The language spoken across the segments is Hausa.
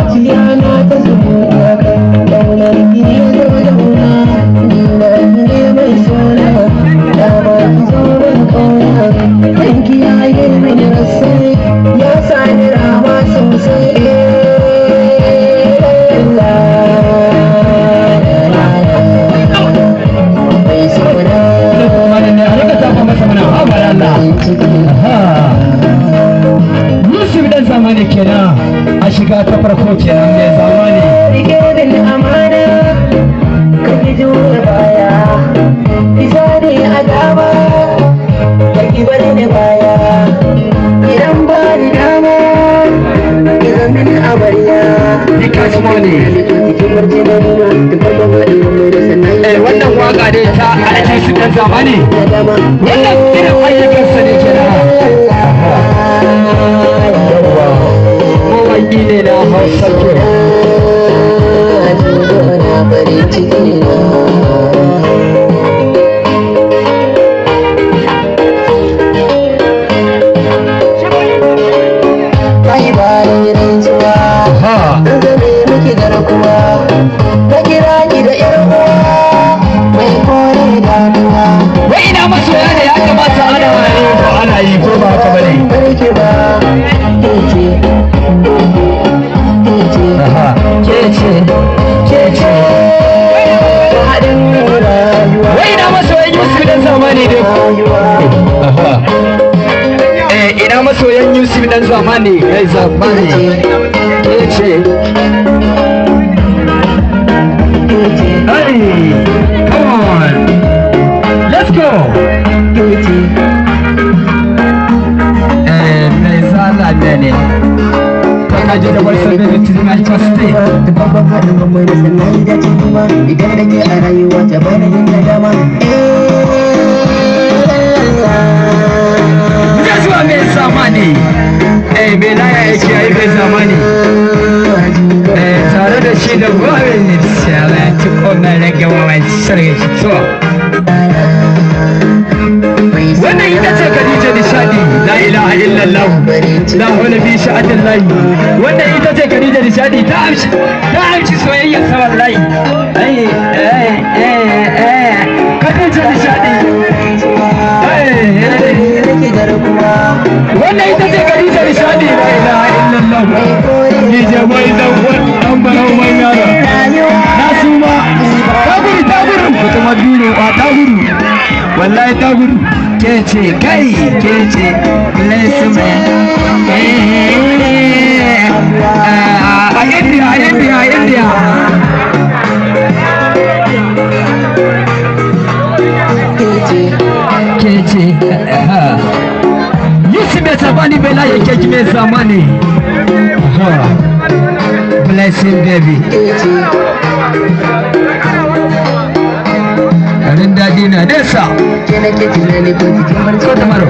Zuciya na ta zuciya, ƙaunar ki ne zo zauna, ni na ki ne mai sona, dama ki zo ban ƙauna, kanki ya yi mini rasai, ya sa ni rama sosai. La, la, la, mai sona. A rika tafa masa mana, haba da Allah. Aha. Yusuf Dan Zamani kenan a shiga ta farko kenan, mai zamani. Rike min amana, kar ki juya baya, isa ne a dama, kar ki bar ni baya, idan ba ni dama, ki zan mini amarya. Because money. Cikin barci na nuna da farkon haɗuwar mu da sannan Eh, wannan waka dai ta Alhaji Yusuf Dan Zamani. da dama. Wannan irin ayyukansa ne kenan. Yawwa. Mawaƙi ne na Hausa ke. Na farin ciki na. Bai bayan rantsuwa, Aha. zan zame miki garkuwa, na kira ki da yar uwa mai kore damuwa. Wai ina masoya ne? Ya kamata ana yi ko ana yi, ko ba haka bane? Barki ba, kece, kece. Aha. Kece, kece, haɗin rayuwa. Wai ina masoyan Yusuf Dan Zamani ne? Rayuwa. Aha. Eh, ina masoyan Yusuf Dan Zamani, mai zamani. Ke ce. Kece. Hey, come on. Let's go. Kece. Eh, mai zala ne. Ka je da wasu baby to my trusty. Da babban haɗin mai da sannan da kuma idan da ke a rayuwa ta bani yin nadama, eh. Ga zuwa mai zamani. Eh, mai laya yake yi mai zamani. Eh, tare da shi da gwamnati sai ci ko na rage wa mai sarki to. Wannan ita ce Khadija Nishadi, la ilaha illallah. La hawla fi sha'atillahi. Wannan ita ce Khadija Nishadi, ta amshi soyayya sa wallahi. Ai eh eh eh, Khadija Nishadi. Ai eh. Wannan ita ce Khadija Nishadi, la ilaha illallah. DJ boy dan dan barau mai yaro. Na suma. Ta gudu, ta gudu. Kuma duro a ta gudu. Wallahi ta gudu. Ke ce kai, ke ce bless me. Eh, a India, a India, a India. Ke ce. Yusuf mai zamani bela yake ki mai zamani. Blessing baby. Garin daɗi na nesa. Ko da maro.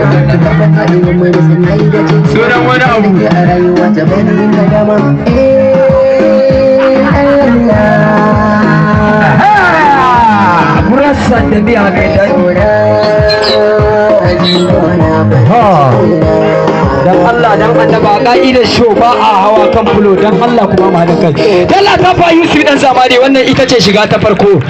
Sunan wani abu. A rayuwa ta bani yin nadama, eh Allah. Aha! Gurasa da miya mai daɗi. Ha! Dan Allah dan annaba, ka'idar show ba a hawa kan fulo, dan Allah kuma ma da kai. Dalla ta fa Yusuf Dan Zamani, wannan ita ce shiga ta farko.